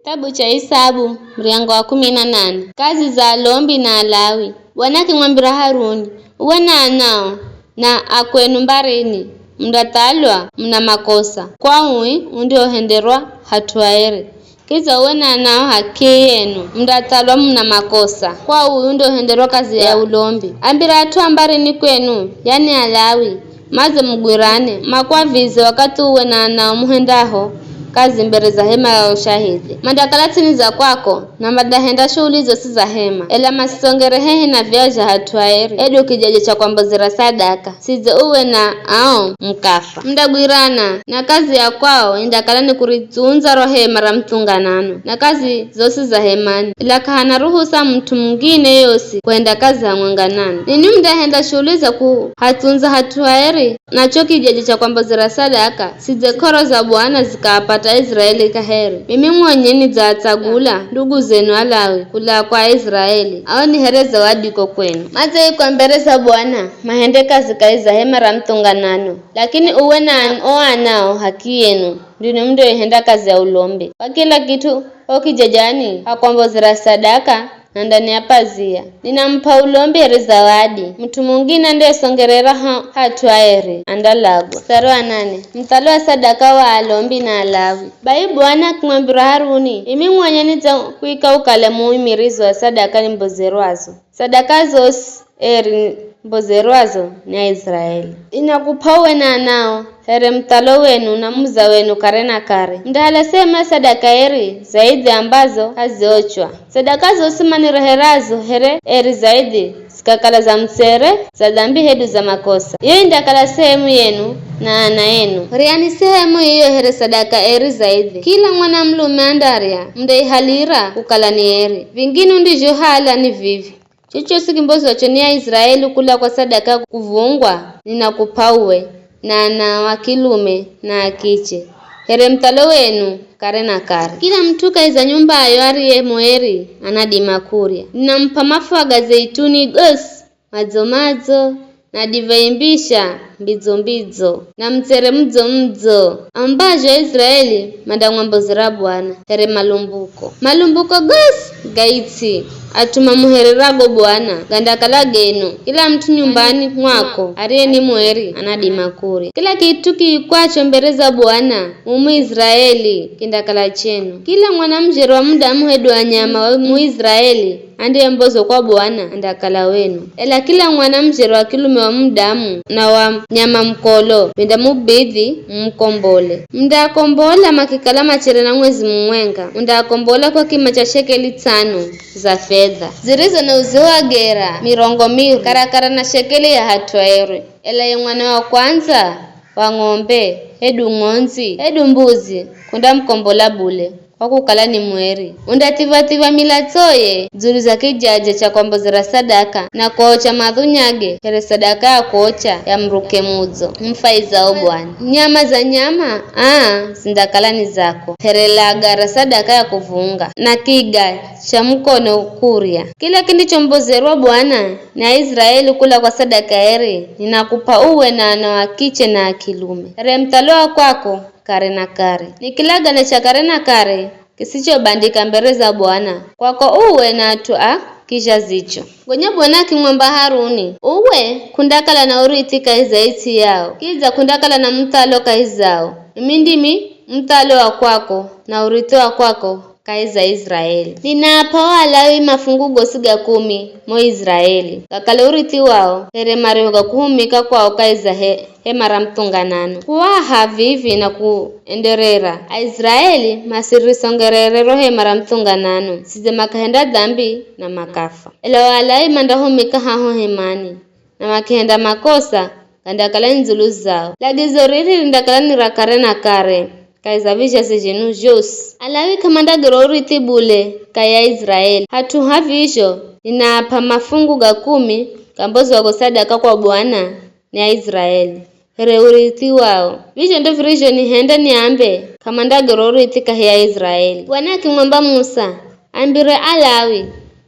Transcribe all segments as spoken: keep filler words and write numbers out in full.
Kitabu cha Isabu, muryango wa kumi na nane. Kazi za alombi na Alawi. Bwana akimwambira Haruni, "Uwe na anao na akwenu mbarini, mundathalwa muna makosa, kwa ui undiohenderwa hat'u aeri. Kidza uwe na anao haki yenu, mundathalwa muna makosa, kwa ui undiohenderwa kazi ya ulombi. Ambira at'u a mbarini kwenu, yani Alawi, madze mugwirane, makwavize wakathi uwe na anao muhendaho kazi mbere za hema ya ushahidhi. Mandakala ts'ini za kwako, na mandahenda shuhuli zosi za hema, ela masisongere hehi na viya zha hat'u aeri, hedu kijaja cha kwambozera sadaka, sidze uwe na ao mukafa. Mundagwirana, na kazi ya kwao indakala ni kuritsundza ro hema ra muthunganano, na kazi zosi za hemani, ila k'ahana ruhusa mut'u mungine yosi kuhenda kazi hamwenga nanwi. Ninwi mundahenda shuhuli za kuhatsundza hat'u aeri, na cho kijaja cha kwambozera sadaka, sidze k'oro za Bwana zikaapata Aiziraeli kaheri. Mimi mwenye nidzaatsagula ndugu zenu Alawi kula kwa Aiziraeli, ao ni here zawadi ko kwenu. Madze ikwa mbere za Bwana, mahende kazi kahi za hema ra muthunganano, lakini uwe na an- o anao haki yenu, ndinwi mundioihenda kazi ya ulombi. Kwa kila kit'u ho kijajani ha kwambozera sadaka, na ndani ya pazia. Ninamup'a ulombi here zawadi. Mut'u mungine andiyesongerera ha- hat'u aeri, andalagwa. Mstari wa nane. Muthalo wa sadaka wa alombi na Alawi. Bai Bwana akimwambira Haruni, "Imi mwenye nidzakwika ukale muimirizi wa sadaka nimbozerwazo. Sadaka zosi eri mbozerwazo ni Aiziraeli. Ninakup'a uwe na anao here muthalo wenu na muza wenu kare na kare. Mundahala sehemu ya sadaka eri zaidhi ambazo k'aziochwa. Sadaka zosi manireherazo here eri zaidhi zikakala za mutsere, za dhambi hedu za makosa. Iyo indakala sehemu yenu na ana enu. Ryani sehemu iyo here sadaka eri zaidhi. Kila mwana mulume andarya, mundaihalira kukala ni eri. Vingine undizhohala ni vivi. Chochosi kimbozwacho ni Aiziraeli kula kwa sadaka ya kuvungwa, ninakup'a uwe, na ana wa kilume na a kiche, here muthalo wenu kare na kare. Kila mut'u kahi za nyumbayo ariye mueri anadima kurya. Ninamup'a mafua ga zeituni gosi madzo-madzo, na divai mbisha mbidzo-mbidzo, na mutsere mudzo-mudzo, ambazho Aiziraeli mandamwambozera Bwana here malumbuko. Malumbuko gosi ga its'i at'u mamuhererago Bwana gandakala genu, kila mut'u nyumbani mwako ariye ni mueri anadima kurya. Kila kit'u kiikwacho mbere za Bwana mumu Iziraeli kindakala chenu. Kila mwana mujeri wa mudamu hedu wa nyama wa Muiziraeli andiyembozwa kwa Bwana andakala wenu. Ela kila mwana mujeri wa kilume wa mudamu na wa nyama mukolo, vindamubidhi mumukombole. Mundaakombola makikala machere na mwezi mumwenga, mundaakombola kwa kima cha shekeli tsano za fedha, zirizo na uzio wa gera mirongo miri, karakara na shekeli ya hat'u aeri. Ela ye mwana wa kwandza wa ng'ombe, hedu ng'ondzi, hedu mbuzi, kundamukombola bule, kwa kukala ni mueri. Undathivwa-thivwa milatsoye dzulu za kijaja cha kwambozera sadaka, na kuocha madhunyage here sadaka ya kuocha ya muruke mudzo, mfaizao Bwana. Nyama za nyama, aa, zindakala ni zako, here laga ra sadaka ya kuvunga, na kiga cha mukono kurya. Kila kindichombozerwa Bwana ni Aiziraeli kula kwa sadaka eri, ninakup'a uwe na ana wa kiche na a kilume, here muthalo wa kwako kare na kare. Ni kilagane cha kare na kare kisichobandika mbere za Bwana, kwako uwe na at'u a kizhazicho. Gonya Bwana akimwamba Haruni, "Uwe k'undakala na urithi kahi za its'i yao, kidza k'undakala na muthalo kahi zao. Mimi ndimi muthalo wa kwako na urithi wa kwako kahi za Iziraeli. Ninaap'a o Alawi mafungu gosi ga kumi mo Iziraeli, gakale urithi wao, here mario ga kuhumika kwao kahi za he-, hema ra muthunganano. Kuaha vivi na kuenderera, Aiziraeli masirisongerere ro hema ra muthunganano, sidze makahenda dhambi na makafa. Ela o Alawi mandahumika haho hemani, na makihenda makosa gandakala ni dzulu zao. Lagizo riri rindakala ni ra kare na kare kahi za vizhazi zhenu zhosi. Alawi k'amandagira urithi bule kahi ya Iziraeli. Hat'u ha vizho, ninaap'a mafungu ga kumi gambozwago sadaka kwa Bwana ni Aiziraeli, here urithi wao. Vizho ndo virizhonihenda niambe, k'amandagira urithi kahi ya Iziraeli." Bwana akimwamba Musa, "Ambire Alawi,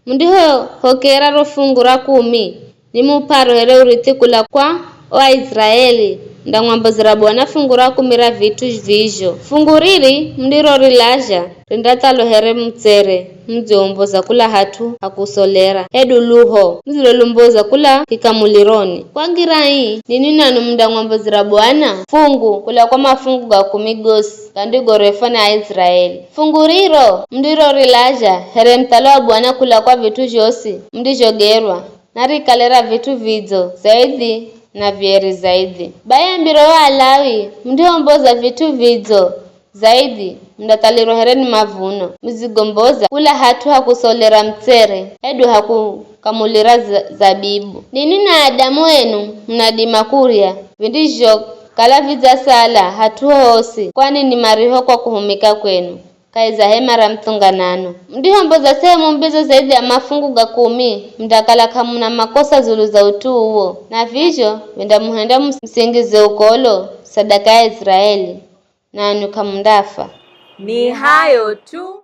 'Mundihohokera ro fungu ra kumi, nimup'aro here urithi kula kwa o Aiziraeli, Mundamwambozera Bwana fungu ra kumi ra vit'u vizho. Fungu riri mundirorilazha, rindatsalo here mutsere mudziomboza kula hat'u ha kusolera, hedu luho mudzilolumboza kula kikamulironi. Kwa ngira ii, ninwi nanwi mundamwambozera Bwana fungu kula kwa mafungu ga kumi gosi gandigorefwa ni Aiziraeli. Fungu riro mundirorilazha here muthalo wa Bwana kula kwa vit'u zhosi mundizhogerwa, na rikale ra vit'u vidzo zaidhi na vieri zaidhi. Bai ambiro o Alawi, mundiomboza vit'u vidzo zaidhi, mundathalirwa here ni mavuno, mudzigomboza kula hat'u ha kusolera mutsere, hedu ha kukamulira za- zabibu. Ninwi na adamu enu munadima kurya vindizhokala vidzasala hat'u hohosi, kwani ni mariho kwa kuhumika kwenu kahi za hema ra muthunganano. Mundihomboza sehemu mbidzo zaidhi ya mafungu ga kumi, mundakala k'amuna makosa dzulu za ut'u uwo, na vizho vindamuhenda mus- musingize ukolo sadaka ya Aiziraeli, nanwi k'amundafa. Ni hayo tu.